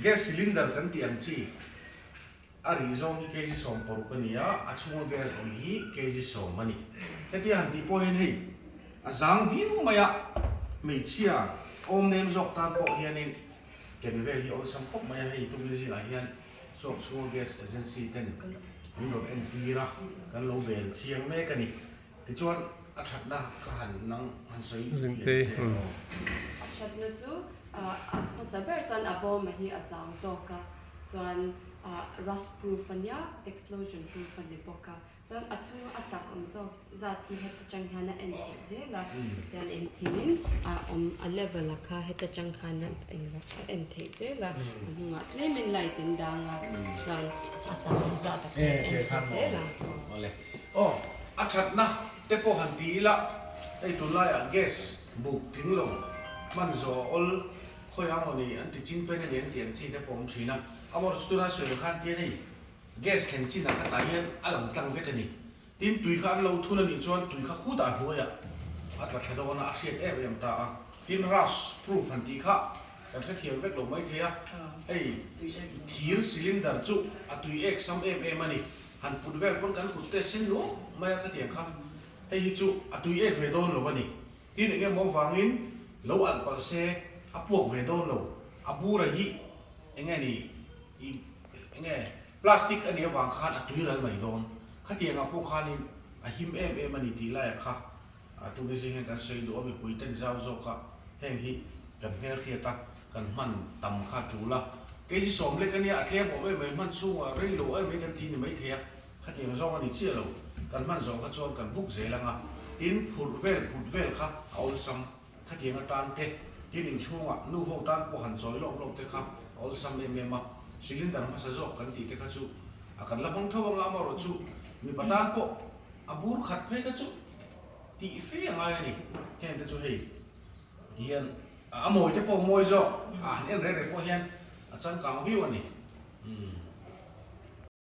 Gas cylinder kan tih ang chi a rih zawng hi kg 16 a ni a, a chhunga gas awm hi kg 10 a ni. Hetia han tih pawh hian hei a zang viau mai a, hmeichhia awm nem zawk tan pawh hianin ken vel hi awlsam khawp mai a, hei tukin zingah hian Suak chhunga gas agency ten min rawn entir a, kan lo bel chiang mek a ni. Tichuan a thatna kha han nang han sawi thiam che aw. A thatna chu a hmasa ber chuan a bawma hi a zang zawk a, chuan rust proof a nia, explosion proof a ni bawk a, chuan a chhunga a tak awm zawk zat hi heta tang hian a en theih zel a, hetiang en thingin a awm a level a kha heta tang khan a en theih zel a, a hnungah tlemin light in dang a, chuan a tak awm zat a kha a en theih zel a. Aw, a thatna te pawh han ti ila, hei tunlaiah gas buk tling lo hman zawh a awl khawi ang aw ni an ti ching pen a ni an tih ang chi te pawh a awm thin a. Amaherawhchu chu tuna sawi ang khan tian hei gas thlen chinah kha tah hian a lang tlang vek a ni. Tin, tui kha an lo thun a nih chuan tui kha khutah hnuaiah a tla thla dawn a, a hriat em em ta a. Tin, rust proof han tih kha kan hrethiam vek lo maithei a, hei thir cylinder chu a tui ek sam em em a ni. Han put vel pawn kan kut te sen luah mai a khatiang kha hei hi chu a tui ek ve dawn lo a ni. Tin eng emaw vangin lo alh palh se a puak ve dawn lo. A bura hi eng nge ni i eng nge plastic a nih avang khan a tui ral mai dawn. Khatiangah pawh khanin a him em em a ni tih laiah kha A tuni zing hian kan sawi duh a, mipui ten zau zawk a, heng hi kan hmel hriat a, kan hman tam kha a tul a. Kei chi sawm lek a nia, a tlem awm em mai, hman chhungah rei lo em mai kan ti ni mai thei a, khatiang zawng a ni chiah lo, kan hman zawh kha chuan kan buk zel ang a, tin phurh vel put vel kha a awlsam, khatiang atan te, tin inchhungah nu ho tan pawh han chawi lawk lawk te kha a awlsam em em a, cylinder hmasa zawk kan tih te kha chu a kan la hmang tho ang a, amaherawhchu mipa tan pawh a bur khat phei kha chu. Tih fe a ngai a ni. Heng te chu hei ti hian a mawi te pawh mawi zawk a han en reng reng pawh hian a changkang viau a ni. Umm.